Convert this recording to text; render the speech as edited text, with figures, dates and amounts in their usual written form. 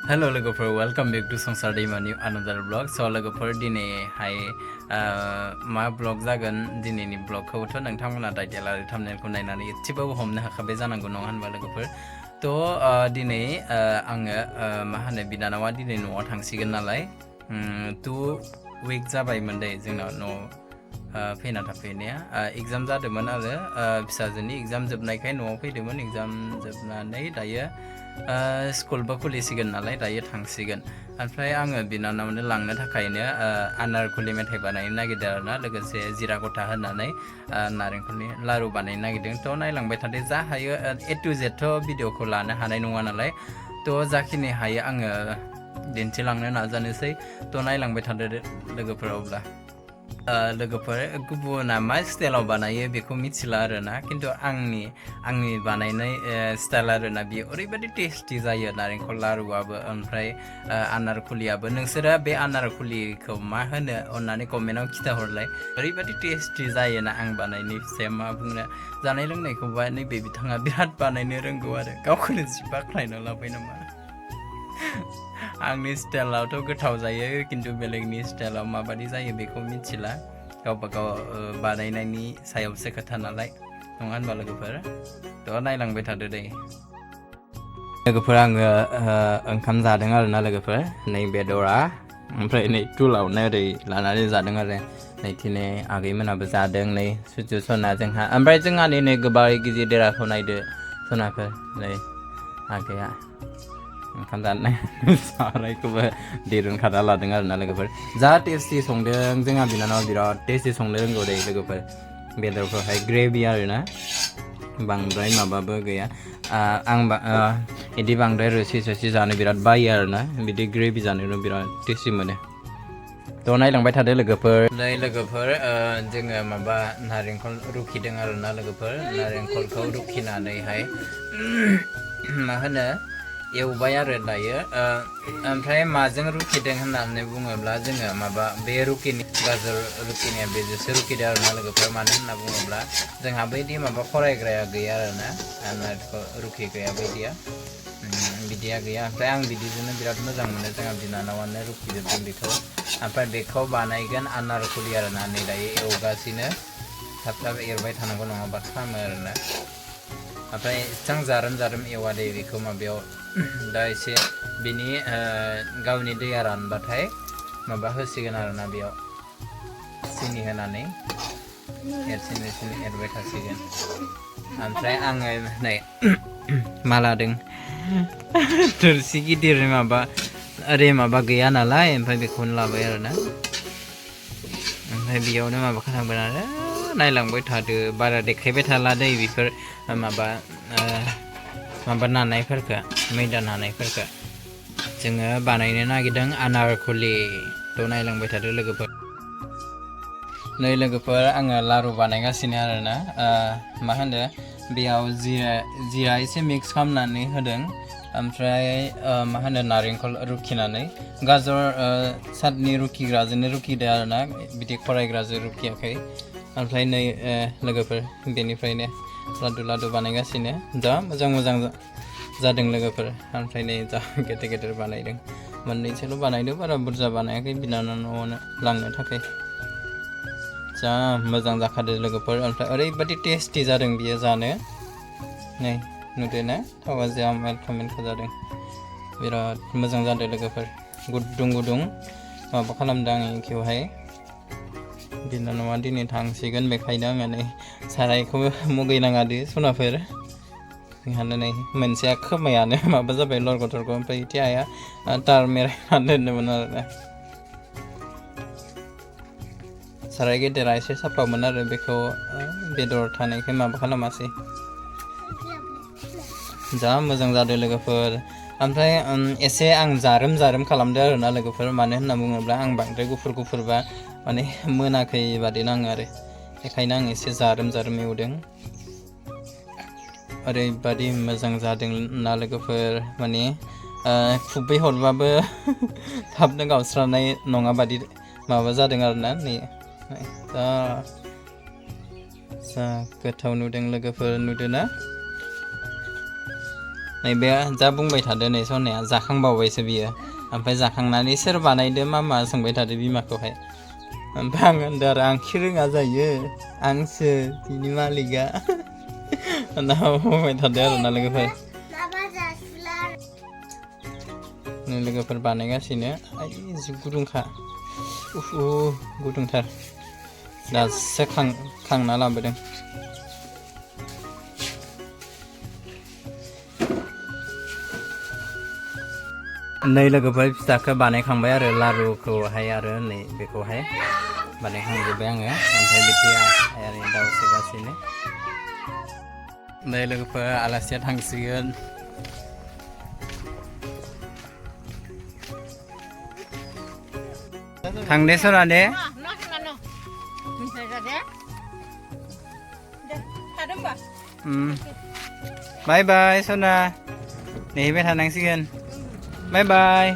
Hello logofor, welcome back to Songsar Daimani another vlog. So logofor dini hai ma vlog jagan dini ni vlog khau tho nangthamona title ari thumbnail ko nainani etsebaबो हमनो हाखाबाय जानांगौ नङा होनबा लोगोफोर तो दिनै आङो मा होनो बिनानावा दिनै न'आव थांसिगोन नालाय 2 week जाबायमोन दे जोंनाव न' फैना थाफैनाया एग्जाम जादोंमोन आरो फिसाजोनि एग्जाम जोबनायखाय न'आव फैदोंमोन एग्जाम जोबनानै दायो स्कुलबो खुलिसिगोन नालाय दायो थांसिगोन ओमफ्राय आङो बिनानावनो लांनो थाखायनो आनारखुलि मेथाइ बानायनो नागिरदों आरोना लोगोसे जिरा गथा होनानै नारेंखलनि लारु बानायनो नागिरदों थ' नायलांबाय थादो जा हायो A to Z थ' भिडिअखौ लानो हानाय नङा नालाय थ' जाखिनि हायो आङो दिन्थिलांनो नाजानोसै थ' नायलांबाय थादो लोगोफोर अब्ला लोगोफोर गुबुना मा स्टाइलाव बानायो बेखौ मिथिला आरोना खिन्थु आंनि बानायनाय स्टाइल आरोना बियो ओरैबायदि टेस्टि जायो नारेंखल लारुआबो ओमफ्राय आनारखुलियाबो नोंसोरो बे आनारखुलिखौ मा होनो अन्नानै कमेन्टआव खिथाहरलाय ओरैबायदि टेस्टि जायोना आं बानायनाय फिसाया मा बुंनो जानाय लोंनायखौबा नैबे बिथाङा बिराद बानायनो रोंगौ आरो गावखौनो जि बाख्नायना लाबाय नामा आंनि स्टाइलावथ' गोथाव जायो खिन्थु बेलेगनि स्टाइलाव माबादि जायो बेखौ मिथिला गावबा गाव बानायनायनि सायावसो खोथा नालाय नङा होनबा लोगोफोर थ' नायलांबाय थादो दे लोगोफोर आङो ओंखाम जादों आरोना लोगोफोर नै बेदरा ओमफ्राय नै टुलावनो ओरै लानानै जादों आरो नैथिनै आगैमोनाबो जादों नै सुजु सना जोंहा ओमफ्राय जोंहा नै गोबारै गिदिर देराखौ नायदो सनाफोर नै आगैया ओंखाम जानाय सारायखौबो दिरुन खाना लादों आरोना लोगोफोर जा टेस्टि संदों जोंहा बिनानावा बिराद टेस्टि संनो रोंगौ दे लोगोफोर बेदरखौहाय ग्रेभि आरोना बांद्राय माबाबो गैया आं बिदि बांद्राय रोसि जानो बिराद बायो आरोना बिदि ग्रेभि जानोनो बिराद टेस्टि मोनो थ' नायलांबाय थादो लोगोफोर नै लोगोफोर जोङो माबा नारेंखल रुखिदों आरोना लोगोफोर नारेंखलखौ रुखिनानैहाय मा होनो एवबाय आरो दायो ओमफ्राय माजों रुखिदों होननानै बुङोब्ला जोङो माबा बे रुखिनि गाजर रुखिनाया बेजोंसो रुखिदों आरोना लोगोफोर मानो होनना बुङोब्ला जोंहा बैदि माबा फरायग्राया गैया आरोना नारेंखल रुखिग्राया बिदिया गैया ओमफ्राय आं बिदिजोंनो बिराद मोजां मोनो जोंहा बिनानावानो रुखिजोबदों बेखौ ओमफ्राय बेखौ बानायगोन आनारखुलि आरोना नै दायो एवगासिनो थाब थाब एरबाय थानांगौ नङाबा खामो आरोना ओमफ्राय एसेबां जारोम एवा दे बेखौ माबायाव दा एसे बिनि गावनि दैया रानबाथाय माबा होसिगोन आरोना बेयाव सिनि होनानै एरसिन एरबाय थासिगोन ओमफ्राय आङो नै मा लादों थोरसि गिदिर माबा गैया नालाय ओमफ्राय बेखौनो लाबाय आरोना ओमफ्राय बेयावनो माबा खालामगोन आरो नायलांबाय थादो बारा देखायबाय थाला दै बेफोर माबा नानायफोरखौ मैदा नानायफोरखौ जोङो बानायनो नागिरदों आनारखुलि थ' नायलांबाय थादो लोगोफोर नै लोगोफोर आङो लारु बानायगासिनो आरोना मा होनो बेयाव जिरा एसे मिक्स खालामनानै होदों ओमफ्राय मा होनो नारेंखल रुखिनानै गाजर सातनि रुखिग्राजोंनो रुखिदों आरोना बिदि फरायग्राजों रुखियाखै ओमफ्राय नै लोगोफोर बेनिफ्रायनो लादु बानायगासिनो जा मोजां जादों लोगोफोर ओमफ्राय नै जा गेदेर बानायदों मोननैसोल' बानायदों बारा बुरजा बानायाखै बिनानावनो लांनो थाखाय जा मोजां जाखादों लोगोफोर ओमफ्राय ओरैबायदि टेस्टि जादों बियो जानो नै नुदो ना थावा जा मेलखौ जादों बिराद मोजां जादों लोगोफोर गुदुं माबा खालामदों आं बेखौहाय बिनानावा दिनै थांसिगोन बेखायनो आङो नै सारायखौ मुगैनाङादि सनाफोर जोंहानो नै मोनसेया खोमायानो माबा जाबाय लरग' ओमफ्राय इथि आइया तार मेरायना दोनदोंमोन आरोना साराय गेदेरा एसे साफामोन आरो बेखौ बेदर थानायखाय माबा खालामासै जा मोजां जादों लोगोफोर ओमफ्राय एसे आं जारोम खालामदों आरोना लोगोफोर मानो होनना बुङोब्ला आं बांद्राय गुफुरबा माने मोनाखै बादि नाङो आरो बेखायनो आं एसे जारोम एवदों ओरैबादि मोजां जादों ना लोगोफोर माने खुबै हरबाबो थाबनो गावस्रानाय नङा बादि माबा जादों आरोना नै जा गोथाव नुदों लोगोफोर नुदों ना नैबे जा बुंबाय थादो नै सनाया जाखांबावबायसो बियो ओमफ्राय जाखांनानै सोर बानायदो मामा सोंबाय थादो बिमाखौहाय ओमफ्राय आं होनदों आरो आं खि रोङा जायो आंसो बिनि मालिकआ होनना बुंबाय थादो आरोना लोगोफोर नै लोगोफोर बानायगासिनो आइ जि गुदुंखा गुदुंथार दासो खांना लाबोदों नै लोगोफोर फिथाखौ बानायखांबाय आरो लारुखौहाय आरो नै बेखौहाय बानायखांजोब्बाय आङो ओमफ्राय बिदि आरो दाउ सोगासिनो नै लोगोफोर आलासिया थांसिगोन थांदे सरा दे बाय बाय सना नेहैबाय थानांसिगोन बाय बाय